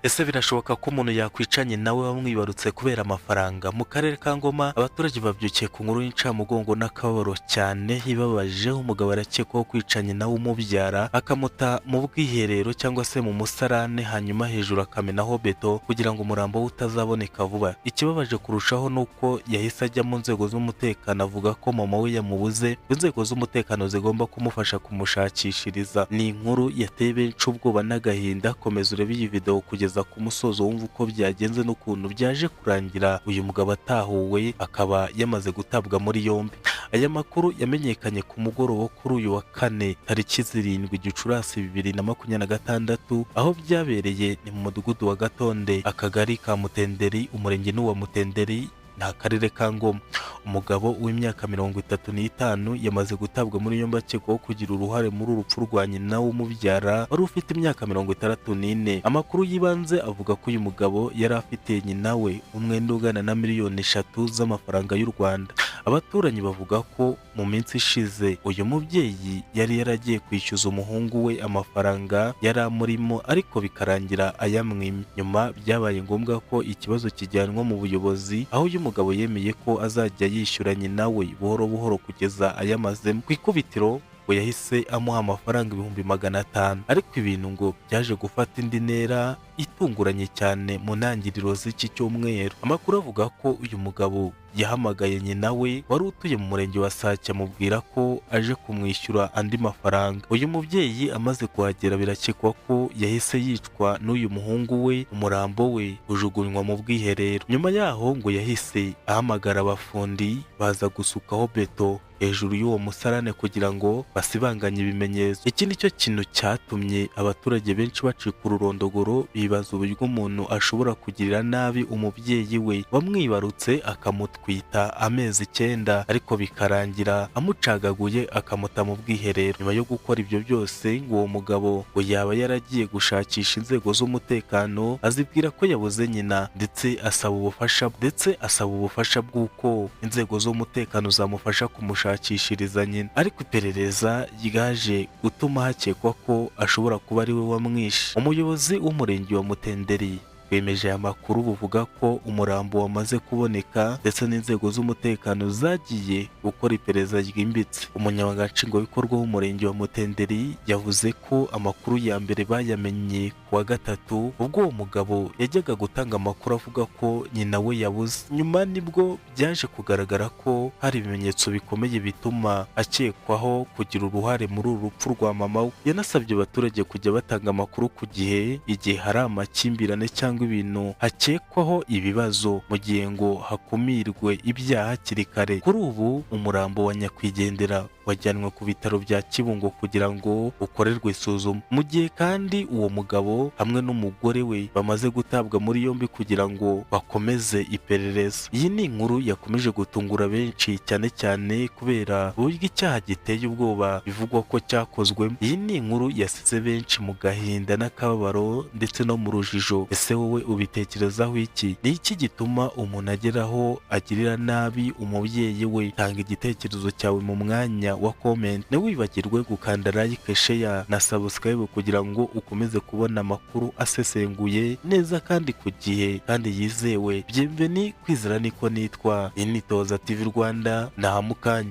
Ese birashoboka ko umuntu yakwicanye nawe wamwibarutse kubera amafaranga? Mu karere ka Ngoma abaturage babyukiye ku nkuru y'incamugongo n'akababaro cyane ibabaje. Umugabo arakekwaho kwicanye nawe umubyara, akamuta mu bwiherero cyangwa se mu musarane, hanyuma hejuru akamenaho beto kugira ngo umurambo we utazaboneka vuba. Ikibabaje kurushaho ni uko yahise ajya mu nzego z'umutekano avuga ko mama we yamubuze, inzego z'umutekano zigomba kumufasha kumushakishiriza. Ni inkuru yateye benshi ubwoba n'agahinda. Komeza urebe iyi video kugeza ku musozo wumva uko byagenze n'ukuntu byaje kurangira uyu mugabo atahuwe, akaba yamaze gutabwa muri yombi. Aya makuru yamenyekanye ku mugoroba kuri uyu wa kane, tariki 7 Gicurasi 2026. Aho byabereye ni mu mudugudu wa Gatonde, akagari ka Mutenderi, umurenge n'uwa Mutenderi, ni akarere ka Ngoma. Umugabo w'imyaka 35 yamaze gutabwa muri yombi akekwaho kugira uruhare muri urupfu rwa nyina w'umubyara wari ufite imyaka 64. Amakuru y'ibanze avuga ko uyu mugabo yari afitiye nyina we umwenda ungana na miliyoni 3 z'amafaranga y'u Rwanda. Abaturanyi bavuga ko mu minsi ishize uyu mubyeyi yari yaragiye kwishyuza umuhungu we amafaranga yari amurimo, ariko bikarangira ayamwimye. Nyuma byabaye ngombwa ko ikibazo kijyanwa mu buyobozi, aho uyu mugabo yemeye ko azajya yishyura nyina we buhoro buhoro kugeza ayamazemo. Ku ikubitiro ngo yahise amuha amafaranga 500,000, ariko ibintu ngo byaje gufata indi ntera itunguranye cyane mu ntangiriro z'iki cyumweru. Amakuru avuga ko uyu mugabo yahamagaye nyina we wari utuye mu murenge wa Sake, amubwira ko aje kumwishyura andi mafaranga. Uyu mubyeyi amaze kuhagera, birakekwa ko yahise yicwa n'uyu muhungu we, umurambo we ujugunywa mu bwiherero. Nyuma yaho ngo yahise ahamagara abafundi baza gusukaho beto hejuru y'uwo musarane kugira ngo basibanganye ibimenyetso. Iki ni cyo kintu cyatumye abaturage benshi bacika ururondogoro, bibaza uburyo umuntu ashobora kugirira nabi umubyeyi we wamwibarutse, akamutwita amezi 9, ariko bikarangira amucagaguye akamuta mu bwiherero. Nyuma yo gukora ibyo byose, ngo uwo mugabo ngo yaba yaragiye gushakisha inzego z'umutekano, azibwira ko yabuze nyina, ndetse asaba ubufasha bw'uko inzego z'umutekano zamufasha kumushakishiriza nyina. Ariko iperereza ryaje gutuma hakekwa ko ashobora kuba ari we wamwishe. Umuyobozi w'umurenge wa Mutenderi bemeje aya makuru, buvuga ko umurambo wamaze kuboneka ndetse n'inzego z'umutekano zagiye gukora iperereza ryimbitse. Umunyamabanga nshingwabikorwa w'umurenge wa Mutenderi yavuze ko amakuru ya mbere bayamenye ku wa gatatu, ubwo uwo mugabo yajyaga gutanga amakuru avuga ko nyina we yabuze. Nyuma nibwo byaje kugaragara ko hari ibimenyetso bikomeye bituma akekwaho kugira uruhare muri uru rupfu rwa mama we. Yanasabye abaturage kujya batanga amakuru ku gihe igihe hari amakimbirane cyangwa ibintu hakekwaho ibibazo, mu gihe ngo hakumirwe ibyaha hakiri kare. Kuri ubu umurambo wa nyakwigendera wajyanwe ku bitaro bya Kibungo kugira ngo ukorerwe isuzuma, mu gihe kandi uwo mugabo hamwe n'umugore we bamaze gutabwa muri yombi kugira ngo bakomeze iperereza. Iyi ni inkuru yakomeje gutungura benshi cyane cyane kubera uburyo icyaha giteye ubwoba bivugwa ko cyakozwemo. Iyi ni inkuru yasize benshi mu gahinda n'akababaro ndetse no mu rujijo. Ese wowe ubitekerezaho iki? Ni iki gituma umuntu ageraho agirira nabi umubyeyi we? Tanga igitekerezo cyawe mu mwanya wa comment. Ntiwibagirwe gukanda like, share na subscribe kugira ngo ukomeze kubona amakuru asesenguye neza kandi ku gihe kandi yizewe. Bienvenue Kwizera niko nitwa, Initoza TV Rwanda, nahamukanya.